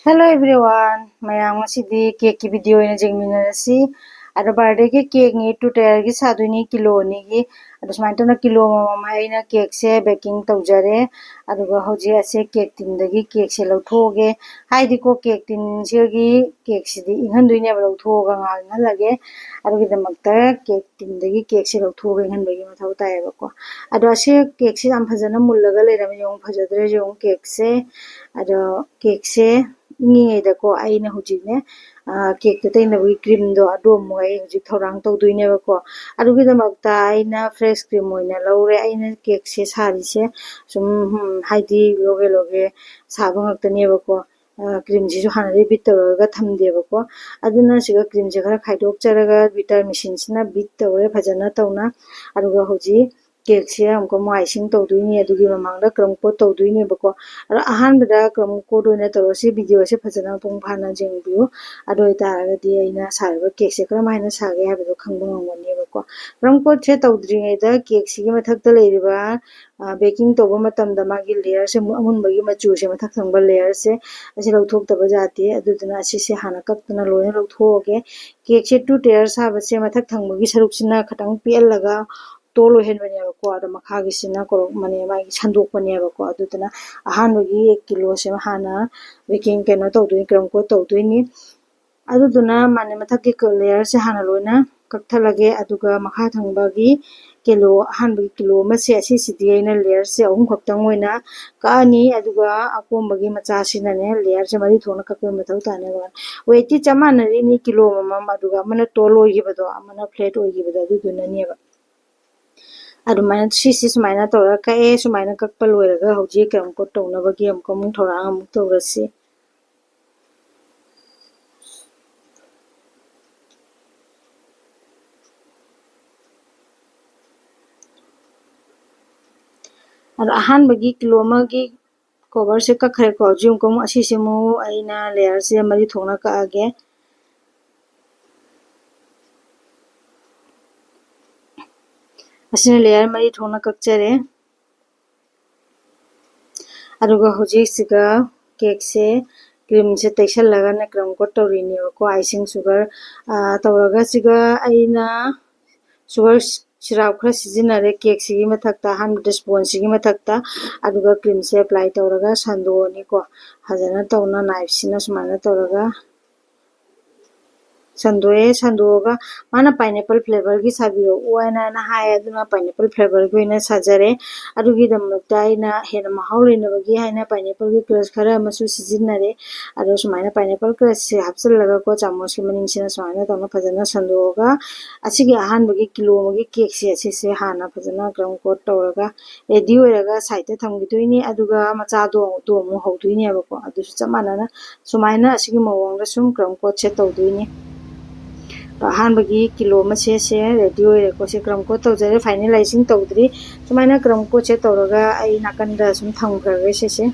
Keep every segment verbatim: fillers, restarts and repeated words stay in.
Hello everyone, ꯃꯌꯥꯝ ꯉꯁꯤꯗꯤ cake ꯀꯤ video ꯑꯣꯏꯅ ꯌꯦꯡꯃꯤꯟꯅꯔꯁꯤ꯫ ꯑꯗꯣ birthday ꯒꯤ cake ꯅꯤ, two tier ꯒꯤ ꯁꯥꯗꯣꯏꯅꯤ, ꯀꯤꯂꯣ ꯑꯅꯤꯒꯤ꯫ ꯑꯗꯣ ꯁꯨꯃꯥꯏꯅ ꯇꯧꯅ ꯀꯤꯂꯣ ꯑꯃꯃꯝ ꯑꯩꯅ cake ꯁꯦ baking ꯇꯧꯖꯔꯦ꯫ ꯑꯗꯨꯒ ꯍꯧꯖꯤꯛ ꯑꯁꯦ cake tin ꯗꯒꯤ cake ꯁꯦ ꯂꯧꯊꯣꯛꯑꯒꯦ꯫ ꯍꯥꯏꯗꯤꯀꯣ, cake tin ꯁꯤꯒꯤ cake ꯁꯤꯗꯤ ꯏꯪꯍꯟꯗꯣꯏꯅꯦꯕ, ꯂꯧꯊꯣꯛꯑꯒ ꯉꯥꯏꯍꯥꯛ ꯏꯪꯍꯜꯂꯒꯦ꯫ ꯑꯗꯨꯒꯤꯗꯃꯛꯇ cake tin ꯗꯒꯤ cake ꯁꯦ ꯂꯧꯊꯣꯛꯑꯒ ꯏꯪꯍꯟꯕꯒꯤ ꯃꯊꯧ ꯇꯥꯏꯌꯦꯕꯀꯣ꯫ ꯑꯗꯣ ꯑꯁꯤ cake ꯁꯦ ꯌꯥꯝ ꯐꯖꯅ ꯃꯨꯜꯂꯒ ꯂꯩꯔꯝꯃꯦ, ꯌꯦꯡꯉꯨ, ꯐꯖꯗ꯭ꯔꯦ, ꯌꯦꯡꯉꯨ cake ꯁꯦ꯫ ꯑꯗꯣ cake ꯁꯦ ꯏꯪꯉꯤꯉꯩꯗꯀꯣ, ꯑꯩꯅ ꯍꯧꯖꯤꯛꯅꯦ, ꯑ, cake ꯇ ꯇꯩꯅꯕꯒꯤ cream ꯗꯣ, ꯑꯗꯨ ꯑꯃꯨꯛ ꯑꯩ ꯍꯧꯖꯤꯛ ꯊꯧꯔꯥꯡ ꯇꯧꯗꯣꯏꯅꯦꯕꯀꯣ꯫ ꯑꯗꯨꯒꯤꯗꯃꯛꯇ ꯑꯩꯅ fresh cream ꯑꯣꯏꯅ ꯂꯧꯔꯦ꯫ ꯑꯩꯅ cake ꯁꯦ ꯁꯥꯔꯤꯁꯦ ꯁꯨꯝ, ꯎꯝ, ꯍꯥꯏꯗꯤ ꯂꯣꯒꯦ ꯂꯣꯒꯦ ꯁꯥꯕ ꯉꯥꯛꯇꯅꯦꯕꯀꯣ꯫ ꯑ, cream ꯁꯤꯁꯨ ꯍꯥꯟꯅꯗꯩ beat ꯇꯧꯔꯒ ꯊꯝꯗꯦꯕꯀꯣ꯫ ꯑꯗꯨꯅ ꯁꯤꯒ cream ꯁꯦ ꯈꯔ ꯈꯥꯏꯗꯣꯛꯆꯔꯒ beater machine ꯁꯤꯅ beat ꯇꯧꯔꯦ ꯐꯖꯅ ꯇꯧꯅ꯫ ꯑꯗꯨꯒ ꯍꯧꯖꯤꯛ cake ꯁꯦ ꯑꯃꯨꯛꯀ ꯑꯃꯨꯛ icing ꯇꯧꯗꯣꯏꯅꯤ, ꯑꯗꯨꯒꯤ ꯃꯃꯥꯡꯗ crumb coat ꯇꯧꯗꯣꯏꯅꯦꯕꯀꯣ꯫ ꯑꯗꯣ ꯑꯍꯥꯟꯕꯗ crumb coat ꯑꯣꯏꯅ ꯇꯧꯔꯁꯤ, video ꯁꯦ ꯐꯖꯅ ꯃꯄꯨꯡ ꯐꯥꯅ ꯌꯦꯡꯕꯤꯌꯨ꯫ ꯑꯗꯨ ꯑꯣꯏꯇꯥꯔꯒꯗꯤ ꯑꯩꯅ ꯁꯥꯔꯤꯕ cake ꯁꯦ ꯀꯔꯝꯍꯥꯏꯅ ꯁꯥꯒꯦ ꯍꯥꯏꯕꯗꯣ ꯈꯪꯕ ꯉꯝꯒꯅꯦꯕꯀꯣ꯫ Crumb coat ꯁꯦ ꯇꯧꯗ꯭ꯔꯤꯉꯩꯗ cake ꯁꯤꯒꯤ ꯃꯊꯛꯇ ꯂꯩꯔꯤꯕ, ꯑ, baking ꯇꯧꯕ ꯃꯇꯝꯗ ꯃꯥꯒꯤ layer ꯁꯦ, ꯑꯃꯨꯟꯕꯒꯤ ꯃꯆꯨꯁꯦ, ꯃꯊꯛ ꯊꯪꯕ layer ꯁꯦ, ꯑꯁꯤ ꯂꯧꯊꯣꯛꯇꯕ ꯌꯥꯗꯦ꯫ ꯑꯗꯨꯗꯨꯅ ꯑꯁꯤꯁꯦ ꯍꯥꯟꯅ ꯀꯛꯇꯅ ꯂꯣꯏꯅ ꯂꯧꯊꯣꯛꯑꯒꯦ꯫ Cake ꯁꯦ two tier ꯁꯥꯕꯁꯦ ꯃꯊꯛ ꯊꯪꯕꯒꯤ ꯁꯔꯨꯛꯁꯤꯅ ꯈꯤꯇꯪ ꯄꯤꯛꯍꯜꯂꯒ tall ꯑꯣꯏꯍꯟꯕꯅꯦꯕꯀꯣ, ꯑꯗꯣ ꯃꯈꯥꯒꯤꯁꯤꯅ ꯀꯣꯔꯣꯛ ꯃꯅꯦ ꯃꯥꯒꯤ ꯁꯟꯗꯣꯛꯄꯅꯦꯕꯀꯣ꯫ ꯑꯗꯨꯗꯨꯅ ꯑꯍꯥꯟꯕꯒꯤ ꯀꯤꯂꯣꯁꯦ ꯍꯥꯟꯅ baking ꯀꯩꯅꯣ ꯇꯧꯗꯣꯏꯅꯤ, crumb coat ꯇꯧꯗꯣꯏꯅꯤ꯫ ꯑꯗꯨꯗꯨꯅ ꯃꯥꯅꯦ ꯃꯊꯛꯀꯤ layer ꯁꯦ ꯍꯥꯟꯅ ꯂꯣꯏꯅ ꯀꯛꯊꯠꯂꯒꯦ, ꯑꯗꯨꯒ ꯃꯈꯥ ꯊꯪꯕꯒꯤ ꯀꯤꯂꯣ, ꯑꯍꯥꯟꯕꯒꯤ ꯀꯤꯂꯣ ꯑꯃꯁꯦ ꯑꯁꯤꯁꯤꯗꯤ ꯑꯩꯅ layer ꯁꯦ ꯑꯍꯨꯝ ꯈꯛꯇꯪ ꯑꯣꯏꯅ ꯀꯛꯑꯅꯤ, ꯑꯗꯨꯒ ꯑꯀꯣꯝꯕꯒꯤ ꯃꯆꯥꯁꯤꯅꯅꯦ layer ꯁꯦ ꯃꯔꯤ ꯊꯣꯛꯅ ꯀꯛꯄꯒꯤ ꯃꯊꯧ ꯇꯥꯅꯦꯕ꯫ Weight ꯇꯤ ꯆꯞ ꯃꯥꯟꯅꯔꯤꯅꯤ, ꯀꯤꯂꯣ ꯑꯃꯃꯝ, ꯑꯗꯨꯒ ꯑꯃꯅ tall ꯑꯣꯏꯈꯤꯕꯗꯣ, ꯑꯃꯅ flat ꯑꯣꯏꯈꯤꯕꯗꯣ, ꯑꯗꯨꯗꯨꯅꯅꯦꯕ꯫ ꯑꯗꯨꯃꯥꯏꯅ ꯁꯤꯁꯤ ꯁꯨꯃꯥꯏꯅ ꯇꯧꯔꯒ ꯀꯛꯑꯦ꯫ ꯁꯨꯃꯥꯏꯅ ꯀꯛꯄ ꯂꯣꯏꯔꯒ ꯍꯧꯖꯤꯛ crumb coat ꯇꯧꯅꯕꯒꯤ ꯑꯃꯨꯛꯀ ꯑꯃꯨꯛ ꯊꯧꯔꯥꯡ ꯑꯃꯨꯛ ꯇꯧꯔꯁꯤ꯫ ꯑꯗꯣ ꯑꯍꯥꯟꯕꯒꯤ ꯀꯤꯂꯣ ꯑꯃꯒꯤ cover ꯁꯦ ꯀꯛꯈ꯭ꯔꯦꯀꯣ꯫ ꯍꯧꯖꯤꯛ ꯑꯃꯨꯛꯀ ꯑꯃꯨꯛ ꯑꯁꯤꯁꯦ ꯑꯃꯨꯛ ꯑꯩꯅ layer ꯁꯦ ꯃꯔꯤ ꯊꯣꯛꯅ ꯀꯛꯑꯒꯦ꯫ ꯑꯁꯤꯅ layer ꯃꯔꯤ ꯊꯣꯛꯅ ꯀꯛꯆꯔꯦ꯫ ꯑꯗꯨꯒ ꯍꯧꯖꯤꯛ ꯁꯤꯒ cake ꯁꯦ ꯀ꯭ꯔꯤꯝꯁꯦ ꯇꯩꯁꯜꯂꯒꯅꯦ ꯀ꯭ꯔꯝ ꯀꯣꯠ ꯇꯧꯔꯤꯅꯦꯕꯀꯣ, ꯑꯥꯏꯁꯤꯡ ꯁꯨꯒꯔ ꯇꯧꯔꯒ꯫ ꯁꯤꯒ ꯑꯩꯅ ꯁꯨꯒꯔ ꯁꯤꯔꯥꯞ ꯈꯔ ꯁꯤꯖꯤꯟꯅꯔꯦ ꯀꯦꯛꯁꯤꯒꯤ ꯃꯊꯛꯇ, ꯑꯍꯥꯟꯕꯗ ꯁ꯭ꯄꯣꯟꯖꯁꯤꯒꯤ ꯃꯊꯛꯇ꯫ ꯑꯗꯨꯒ ꯀ꯭ꯔꯤꯝꯁꯦ ꯑꯦꯄ꯭ꯂꯥꯏ ꯇꯧꯔꯒ ꯁꯟꯗꯣꯛꯑꯅꯤꯀꯣ, ꯐꯖꯅ ꯇꯧꯅ ꯅꯥꯏꯐꯁꯤꯅ ꯁꯨꯃꯥꯏꯅ ꯇꯧꯔꯒ ꯁꯟꯗꯣꯛꯑꯦ꯫ ꯁꯟꯗꯣꯛꯑꯒ ꯃꯥꯅ ꯄꯥꯏꯅꯦꯄꯜ ꯐ꯭ꯂꯦꯕꯔꯒꯤ ꯁꯥꯕꯤꯔꯛꯑꯣ ꯍꯥꯏꯅ ꯍꯥꯏ, ꯑꯗꯨꯅ ꯄꯥꯏꯅꯦꯄꯜ ꯐ꯭ꯂꯦꯕꯔꯒꯤ ꯑꯣꯏꯅ ꯁꯥꯖꯔꯦ꯫ ꯑꯗꯨꯒꯤꯗꯃꯛꯇ ꯑꯩꯅ ꯍꯦꯟꯅ ꯃꯍꯥꯎ ꯂꯩꯅꯕꯒꯤ ꯍꯥꯏꯅ ꯄꯥꯏꯅꯦꯄꯜꯒꯤ ꯀ꯭ꯔꯁ ꯈꯔ ꯑꯃꯁꯨ ꯁꯤꯖꯤꯟꯅꯔꯦ꯫ ꯑꯗꯣ ꯁꯨꯃꯥꯏꯅ ꯄꯥꯏꯅꯦꯄꯜ ꯀ꯭ꯔꯁꯁꯦ ꯍꯥꯞꯆꯤꯜꯂꯒꯀꯣ, ꯆꯥꯃꯁꯀꯤ ꯃꯅꯤꯡꯁꯤꯅ ꯁꯨꯃꯥꯏꯅ ꯇꯧꯅ ꯐꯖꯅ ꯁꯟꯗꯣꯛꯑꯒ, ꯑꯁꯤꯒꯤ ꯑꯍꯥꯟꯕꯒꯤ ꯀꯤꯂꯣ ꯑꯃꯒꯤ ꯀꯦꯛꯁꯦ ꯑꯁꯤꯁꯦ ꯍꯥꯟꯅ ꯐꯖꯅ ꯀ꯭ꯔꯝ ꯀꯣꯠ ꯇꯧꯔꯒ ꯔꯦꯗꯤ ꯑꯣꯏꯔꯒ ꯁꯥꯏꯗꯇ ꯊꯝꯈꯤꯗꯣꯏꯅꯤ꯫ ꯑꯗꯨꯒ ꯃꯆꯥꯗꯣ ꯑꯗꯨ ꯑꯃꯨꯛ ꯍꯧꯗꯣꯏꯅꯦꯕꯀꯣ꯫ ꯑꯗꯨꯁꯨ ꯆꯞ ꯃꯥꯟꯅꯅ ꯁꯨꯃꯥꯏꯅ ꯑꯁꯤꯒꯤ ꯃꯑꯣꯡꯗ ꯁꯨꯝ ꯀ꯭ꯔꯝ ꯀꯣꯠꯁꯦ ꯇꯧꯗꯣꯏꯅꯤ꯫ ꯑꯍꯥꯟꯕꯒꯤ ꯀꯤꯂꯣ ꯑꯃ ꯁꯦꯁꯦ ꯔꯦꯗꯤ ꯑꯣꯏꯔꯦꯀꯣ꯫ ꯁꯦ ꯀ꯭ꯔꯝ ꯀꯣꯠ ꯇꯧꯖꯔꯦ, ꯐꯥꯏꯅꯦꯂꯥꯏꯖꯤꯡ ꯇꯧꯗ꯭ꯔꯤ꯫ ꯁꯨꯃꯥꯏꯅ ꯀ꯭ꯔꯝ ꯀꯣꯠꯁꯦ ꯇꯧꯔꯒ ꯑꯩ ꯅꯥꯀꯟꯗ ꯁꯨꯝ ꯊꯝꯈ꯭ꯔꯒꯦ ꯁꯤꯁꯦ꯫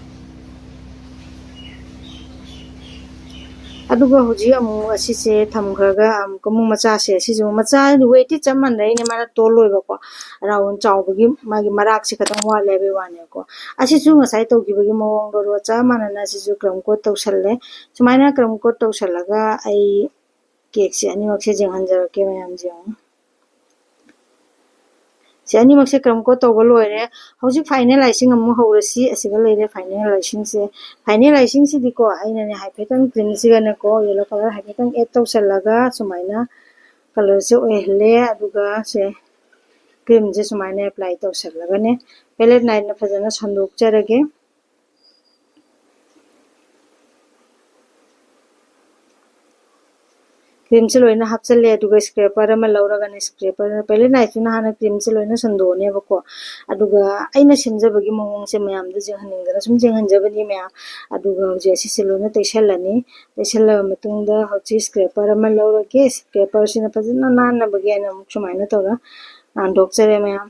ꯑꯗꯨꯒ ꯍꯧꯖꯤꯛ ꯑꯃꯨꯛ ꯑꯁꯤꯁꯦ ꯊꯝꯈ꯭ꯔꯒ ꯑꯃꯨꯛꯀ ꯑꯃꯨꯛ ꯃꯆꯥꯁꯦ, ꯑꯁꯤꯁꯨ ꯃꯆꯥ ꯋꯦꯠꯇꯤ ꯆꯞ ꯃꯥꯟꯅꯩꯅꯦ, ꯃꯥꯅ ꯇꯣꯜ ꯑꯣꯏꯕꯀꯣ, ꯔꯥꯎꯟ ꯆꯥꯎꯕꯒꯤ ꯃꯥꯒꯤ ꯃꯔꯥꯛꯁꯦ ꯈꯤꯇꯪ ꯋꯥꯠꯂꯦ ꯍꯥꯏꯕꯒꯤ ꯋꯥꯅꯦꯕꯀꯣ꯫ ꯑꯁꯤꯁꯨ ꯉꯁꯥꯏ ꯇꯧꯈꯤꯕꯒꯤ ꯃꯑꯣꯡꯗꯣ ꯆꯞ ꯃꯥꯟꯅꯅ ꯑꯁꯤꯁꯨ ꯀ꯭ꯔꯝ ꯀꯣꯠ ꯇꯧꯁꯜꯂꯦ꯫ ꯁꯨꯃꯥꯏꯅ ꯀ꯭ꯔꯝ ꯀꯣꯠ ꯇꯧꯁꯜꯂꯒ ꯑꯩ ꯀꯦꯛꯁꯦ ꯑꯅꯤꯃꯛꯁꯦ ꯌꯦꯡꯍꯟꯖꯔꯛꯀꯦ ꯃꯌꯥꯝꯁꯦ ꯌꯦꯡꯉꯣ꯫ ꯁꯤ ꯑꯅꯤꯃꯛꯁꯦ ꯀ꯭ꯔꯝ ꯀꯣꯠ ꯇꯧꯕ ꯂꯣꯏꯔꯦ꯫ ꯍꯧꯖꯤꯛ ꯐꯥꯏꯅꯦꯂꯥꯏꯖꯤꯡ ꯑꯃꯨꯛ ꯍꯧꯔꯁꯤ꯫ ꯑꯁꯤꯒ ꯂꯩꯔꯦ ꯐꯥꯏꯅꯦꯂꯥꯏꯖꯤꯡꯁꯦ꯫ ꯐꯥꯏꯅꯦꯂꯥꯏꯖꯤꯡꯁꯤꯗꯤꯀꯣ ꯑꯩꯅꯅꯦ ꯍꯥꯏꯐꯦꯠꯇꯪ ꯀ꯭ꯔꯤꯝꯁꯤꯒꯅꯦꯀꯣ ꯌꯦꯂꯣ ꯀꯂꯔ ꯍꯥꯏꯐꯦꯠꯇꯪ ꯑꯦꯗ ꯇꯧꯁꯜꯂꯒ ꯁꯨꯃꯥꯏꯅ ꯀꯂꯔꯁꯦ ꯑꯣꯏꯍꯜꯂꯦ꯫ ꯑꯗꯨꯒ ꯁꯦ ꯀ꯭ꯔꯤꯝꯁꯦ ꯁꯨꯃꯥꯏꯅ ꯑꯦꯄ꯭ꯂꯥꯏ ꯇꯧꯁꯜꯂꯒꯅꯦ ꯄꯦꯂꯦꯠ ꯅꯥꯏꯐꯅ ꯐꯖꯅ ꯁꯟꯗꯣꯛꯆꯔꯒꯦ꯫ ꯀ꯭ꯔꯤꯝꯁꯦ ꯂꯣꯏꯅ ꯍꯥꯞꯆꯜꯂꯦ, ꯑꯗꯨꯒ ꯁ꯭ꯀ꯭ꯔꯦꯄꯔ ꯑꯃ ꯂꯧꯔꯒꯅꯦ, ꯁ꯭ꯀ꯭ꯔꯦꯄꯔ ꯄꯦꯂꯦꯠ ꯅꯥꯏꯐꯁꯤꯅ ꯍꯥꯟꯅ ꯀ꯭ꯔꯤꯝꯁꯦ ꯂꯣꯏꯅ ꯁꯟꯗꯣꯛꯑꯅꯦꯕꯀꯣ꯫ ꯑꯗꯨꯒ ꯑꯩꯅ ꯁꯦꯝꯖꯕꯒꯤ ꯃꯑꯣꯡꯁꯦ ꯃꯌꯥꯝꯗ ꯌꯦꯡꯍꯟꯅꯤꯡꯗꯅ ꯁꯨꯝ ꯌꯦꯡꯍꯟꯖꯕꯅꯤ ꯃꯌꯥꯝ꯫ ꯑꯗꯨꯒ ꯍꯧꯖꯤꯛ ꯑꯁꯤꯁꯦ ꯂꯣꯏꯅ ꯇꯩꯁꯜꯂꯅꯤ꯫ ꯇꯩꯁꯜꯂꯕ ꯃꯇꯨꯡꯗ ꯍꯧꯖꯤꯛ ꯁ꯭ꯀ꯭ꯔꯦꯄꯔ ꯑꯃ ꯂꯧꯔꯒꯦ꯫ ꯁ꯭ꯀ꯭ꯔꯦꯄꯔꯁꯤꯅ ꯐꯖꯅ ꯅꯥꯟꯅꯕꯒꯤ ꯑꯩꯅ ꯑꯃꯨꯛ ꯁꯨꯃꯥꯏꯅ ꯇꯧꯔ ꯅꯥꯟꯗꯣꯛꯆꯔꯦ ꯃꯌꯥꯝ꯫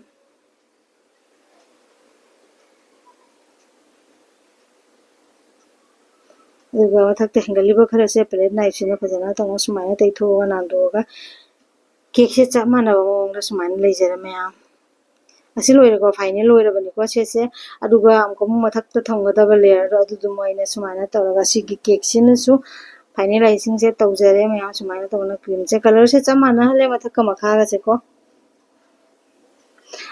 ꯑꯗꯨꯒ ꯃꯊꯛꯇ ꯍꯦꯟꯒꯠꯂꯤꯕ ꯈꯔꯁꯦ ꯄꯦꯂꯦꯠ ꯅꯥꯏꯐꯁꯤꯅ ꯐꯖꯅ ꯇꯧꯅ ꯁꯨꯃꯥꯏꯅ ꯇꯩꯊꯣꯛꯑꯒ ꯅꯥꯟꯗꯣꯛꯑꯒ ꯀꯦꯛꯁꯦ ꯆꯞ ꯃꯥꯟꯅꯕ ꯃꯑꯣꯡꯗ ꯁꯨꯃꯥꯏꯅ ꯂꯩꯖꯔꯦ ꯃꯌꯥꯝ꯫ ꯑꯁꯤ ꯂꯣꯏꯔꯦꯀꯣ, ꯐꯥꯏꯅꯦꯜ ꯂꯣꯏꯔꯕꯅꯤꯀꯣ ꯁꯦꯠꯁꯦ꯫ ꯑꯗꯨꯒ ꯑꯃꯨꯛꯀ ꯑꯃꯨꯛ ꯃꯊꯛꯇ ꯊꯝꯒꯗꯕ ꯂꯦꯌꯔꯗꯣ ꯑꯗꯨꯗꯨ ꯑꯩꯅ ꯁꯨꯃꯥꯏꯅ ꯇꯧꯔꯒ ꯁꯤꯒꯤ ꯀꯦꯛꯁꯤꯅꯁꯨ ꯐꯥꯏꯅꯦꯂꯥꯏꯖꯤꯡꯁꯦ ꯇꯧꯖꯔꯦ ꯃꯌꯥꯝ꯫ ꯁꯨꯃꯥꯏꯅ ꯇꯧꯅ ꯀ꯭ꯔꯤꯝꯁꯦ, ꯀꯂꯔꯁꯦ ꯆꯞ ꯃꯥꯟꯅꯍꯜꯂꯦ ꯃꯊꯛꯀ ꯃꯈꯥꯒꯁꯦꯀꯣ꯫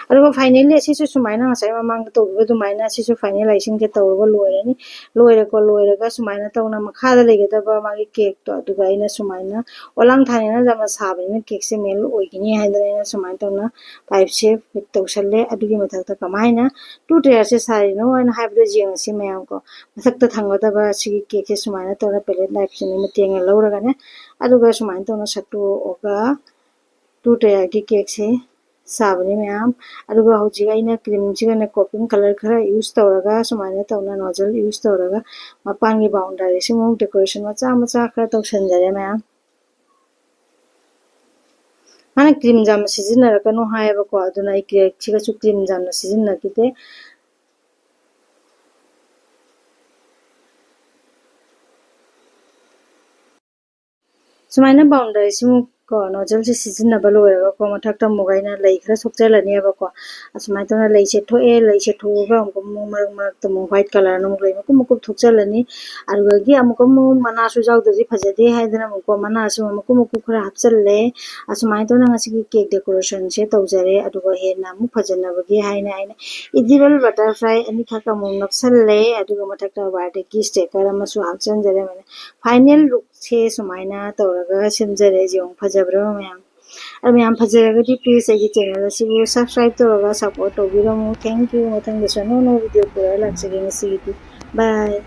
ꯑꯗꯨꯒ ꯐꯥꯏꯅꯦꯜꯂꯤ ꯑꯁꯤꯁꯨ ꯁꯨꯃꯥꯏꯅ ꯉꯁꯥꯏ ꯃꯃꯥꯡꯗ ꯇꯧꯈꯤꯕ ꯑꯗꯨꯃꯥꯏꯅ ꯑꯁꯤꯁꯨ ꯐꯥꯏꯅꯦꯂꯥꯏꯖꯤꯡꯁꯦ ꯇꯧꯔꯒ ꯂꯣꯏꯔꯅꯤ꯫ ꯂꯣꯏꯔꯦꯀꯣ, ꯂꯣꯏꯔꯒ ꯁꯨꯃꯥꯏꯅ ꯇꯧꯅ ꯃꯈꯥꯗ ꯂꯩꯒꯗꯕ ꯃꯥꯒꯤ ꯀꯦꯛꯇꯣ ꯑꯗꯨꯒ ꯑꯩꯅ ꯁꯨꯃꯥꯏꯅ ꯑꯣꯂꯥꯡ ꯊꯥꯅꯤꯅ ꯌꯥꯝꯅ ꯁꯥꯕꯅꯤꯅ ꯀꯦꯛꯁꯦ ꯃꯦꯜ ꯑꯣꯏꯒꯅꯤ ꯍꯥꯏꯗꯅ ꯑꯩꯅ ꯁꯨꯃꯥꯏꯅ ꯇꯧꯅ ꯄꯥꯏꯞꯁꯦ ꯐꯤꯠ ꯇꯧꯁꯜꯂꯦ꯫ ꯑꯗꯨꯒꯤ ꯃꯊꯛꯇ ꯀꯃꯥꯏꯅ ꯇꯨ ꯇꯌꯥꯔꯁꯦ ꯁꯥꯔꯤꯅꯣ ꯍꯥꯏꯅ ꯍꯥꯏꯕꯗꯣ ꯌꯦꯡꯉꯁꯤ ꯃꯌꯥꯝ ꯀꯣ꯫ ꯃꯊꯛꯇ ꯊꯝꯒꯗꯕ ꯁꯤꯒꯤ ꯀꯦꯛꯁꯦ ꯁꯨꯃꯥꯏꯅ ꯇꯧꯔ ꯄꯦꯂꯦꯠ ꯅꯥꯏꯐꯁꯤꯅ ꯃꯇꯦꯡꯅ ꯂꯧꯔꯒꯅꯦ꯫ ꯑꯗꯨꯒ ꯁꯨꯃꯥꯏꯅ ꯇꯧꯅ ꯁꯠꯇꯣꯛꯑꯒ ꯇꯨ ꯇꯌꯥꯔꯒꯤ ꯀꯦꯛꯁꯦ ꯁꯥꯕꯅꯤ ꯃꯌꯥꯝ꯫ ꯑꯗꯨꯒ ꯍꯧꯖꯤꯛ ꯑꯩꯅ ꯀ꯭ꯔꯤꯝꯁꯤꯒꯅꯦ ꯀꯣꯄꯤꯡ ꯀꯂꯔ ꯈꯔ ꯌꯨꯁ ꯇꯧꯔꯒ ꯁꯨꯃꯥꯏꯅ ꯇꯧꯅ ꯅꯣꯖꯜ ꯌꯨꯁ ꯇꯧꯔꯒ ꯃꯄꯥꯟꯒꯤ ꯕꯥꯎꯟꯗꯔꯤꯁꯤꯃꯨꯛ ꯗꯦꯀꯣꯔꯦꯁꯟ ꯃꯆꯥ ꯃꯆꯥ ꯈꯔ ꯇꯧꯁꯟꯖꯔꯦ ꯃꯌꯥꯝ꯫ ꯃꯥꯅ ꯀ꯭ꯔꯤꯝ ꯌꯥꯝ ꯁꯤꯖꯤꯟꯅꯔꯛꯀꯅꯨ ꯍꯥꯏꯌꯦꯕꯀꯣ, ꯑꯗꯨꯅ ꯑꯩ ꯀꯦꯛꯁꯤꯒꯁꯨ ꯀ꯭ꯔꯤꯝ ꯌꯥꯝꯅ ꯁꯤꯖꯤꯟꯅꯈꯤꯗꯦ꯫ ꯁꯨꯃꯥꯏꯅ ꯕꯥꯎꯟꯗꯔꯤꯁꯤꯃꯨꯛ ꯀꯣ ꯅꯣꯖꯜꯁꯦ ꯁꯤꯖꯤꯟꯅꯕ ꯂꯣꯏꯔꯒꯀꯣ ꯃꯊꯛꯇ ꯑꯃꯨꯛ ꯑꯩꯅ ꯂꯩ ꯈꯔ ꯁꯣꯛꯆꯜꯂꯅꯦꯕꯀꯣ꯫ ꯑꯁꯨꯃꯥꯏꯅ ꯇꯧꯅ ꯂꯩꯁꯦ ꯊꯣꯛꯑꯦ, ꯂꯩꯁꯦ ꯊꯣꯛꯑꯒ ꯑꯃꯨꯛ ꯑꯃꯨꯛ ꯃꯔꯛ ꯃꯔꯛꯇ ꯑꯃꯨꯛ ꯋꯥꯏꯠ ꯀꯂꯔꯅ ꯑꯃꯨꯛ ꯂꯩ ꯃꯀꯨꯞ ꯃꯀꯨꯞ ꯊꯣꯛꯆꯜꯂꯅꯤ꯫ ꯑꯗꯨꯗꯒꯤ ꯑꯃꯨꯛ ꯑꯃꯨꯛ ꯃꯅꯥꯁꯨ ꯌꯥꯎꯗ꯭ꯔꯗꯤ ꯐꯖꯗꯦ ꯍꯥꯏꯗꯅ ꯑꯃꯨꯛꯀꯣ ꯃꯅꯥꯁꯨ ꯃꯀꯨꯞ ꯃꯀꯨꯞ ꯈꯔ ꯍꯥꯞꯆꯜꯂꯦ꯫ ꯑꯁꯨꯃꯥꯏꯅ ꯇꯧꯅ ꯉꯁꯤꯒꯤ ꯀꯦꯛ ꯗꯦꯀꯣꯔꯦꯁꯟꯁꯦ ꯇꯧꯖꯔꯦ꯫ ꯑꯗꯨꯒ ꯍꯦꯟꯅ ꯑꯃꯨꯛ ꯐꯖꯅꯕꯒꯤ ꯍꯥꯏꯅ ꯑꯩꯅ ꯏꯗꯤꯕꯜ ꯕꯇꯔꯐ꯭ꯂꯥꯏ ꯑꯅꯤꯈꯛ ꯑꯃꯨꯛ ꯅꯞꯁꯜꯂꯦ꯫ ꯑꯗꯨꯒ ꯃꯊꯛꯇ ꯕꯥꯔꯗꯦꯒꯤ ꯁ꯭ꯇꯤꯀꯔ ꯑꯃꯁꯨ ꯍꯥꯞꯆꯟꯖꯔꯦ꯫ ꯐꯥꯏꯅꯦꯜ ꯂꯨꯛꯁꯦ ꯁꯨꯃꯥꯏꯅ ꯇꯧꯔꯒ ꯁꯦꯝꯖꯔꯦ꯫ ꯌꯦꯡꯉꯨ, ꯐꯖꯕ꯭ꯔꯣ ꯃꯌꯥꯝ? ꯑꯗꯨ ꯃꯌꯥꯝ ꯐꯖꯔꯒꯗꯤ please ꯑꯩꯒꯤ channel ꯑꯁꯤꯕꯨ subscribe ꯇꯧꯔꯒ support ꯇꯧꯕꯤꯔꯝꯃꯨ꯫ Thank you꯫ ꯃꯊꯪꯗꯁꯨ ꯑꯅꯧ ꯑꯅꯧꯕ video ꯄꯨꯔꯒ ꯂꯥꯛꯆꯒꯦ꯫ ꯉꯁꯤꯒꯤꯗꯤ bye꯫